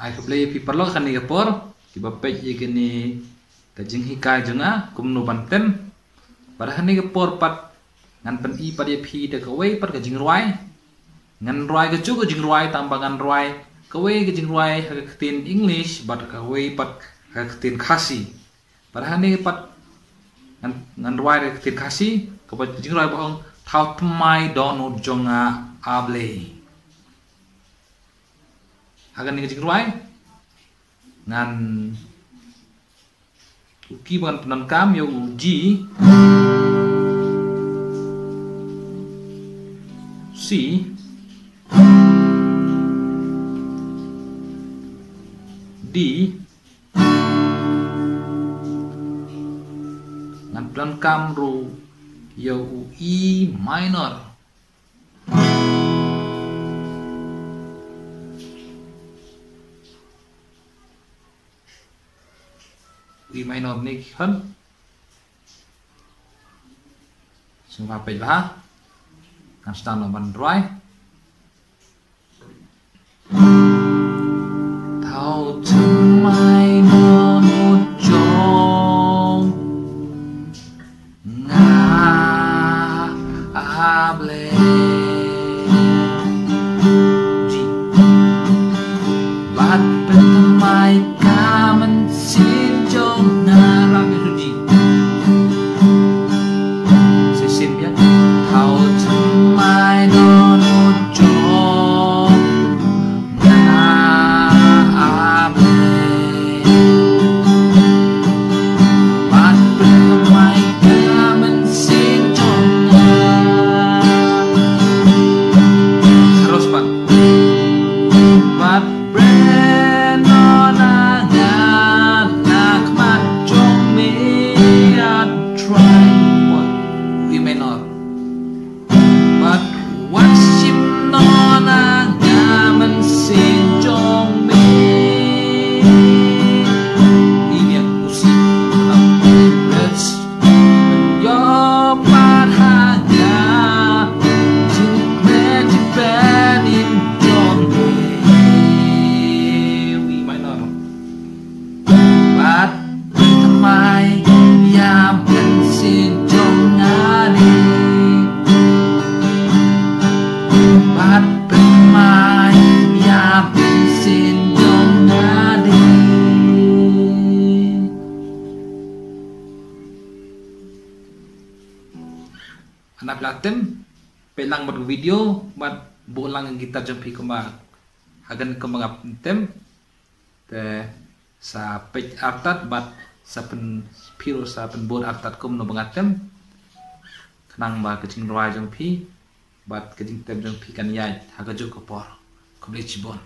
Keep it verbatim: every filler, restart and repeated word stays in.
Ai khublei ïa phi paralok ha kane ka por kiba peit ïa kane ka jinghikai jong nga kumno ban tem. Bad ha kane ka por pat ngan pyni pat ïa phi da kawei pat ka jingrwai. Ngan rwai kajuh ka jingrwai tang ba ngan rwai kawei ka jingrwai ha ka ktien English bad kawei pat ha ka ktien Khasi. Bad ha kane pat ngan, ngan rwai da ka ktien Khasi, kaba jingrwai ba ong Thaw thymmai dohnud jong nga A Blei. Ha kane ka jingrwai ngan, u key ba ngan pyndonkam ïa u G, C, D. Ngan pyndonkam ruh ïa u E minor. E minor ne ki khon. Sngewbha peit bha. Ngan sdang noh ban rwai. Thaw thymmai dohnud jong nga A Blei. G. Bad pynthymmai ka mynsiem jong nga. Rap ïa u G. Shisien biang. Thaw thymmai dohnud jong nga A Blei. Bad pynthymmai ka mynsiem jong nga. Terus pat. Bad bret noh na nga na khmat jong me, I'd try. E minor. Bad wat shim noh na nga mynsiem jong me. Ini aku si. Let's Ïoh pat ha nga jingkmen jingpynim jong me. E minor. Bad pynthymmai ïa mynsiem jong nga de. Bad pynthymmai ïa mynsiem jong nga de. Haba phi la tem, peit lang bad ka video bad buh lang ka guitar jong phi kumba hajan kumba nga tem. Te sa peit artat bad sa pyn, phi ruh sa pynbud artat kumno ba nga tem. Khnang ba ka jingrwai jong phi bad ka jingtem jong phi kan ïaid ha kajuh ka por. Khublei shibun.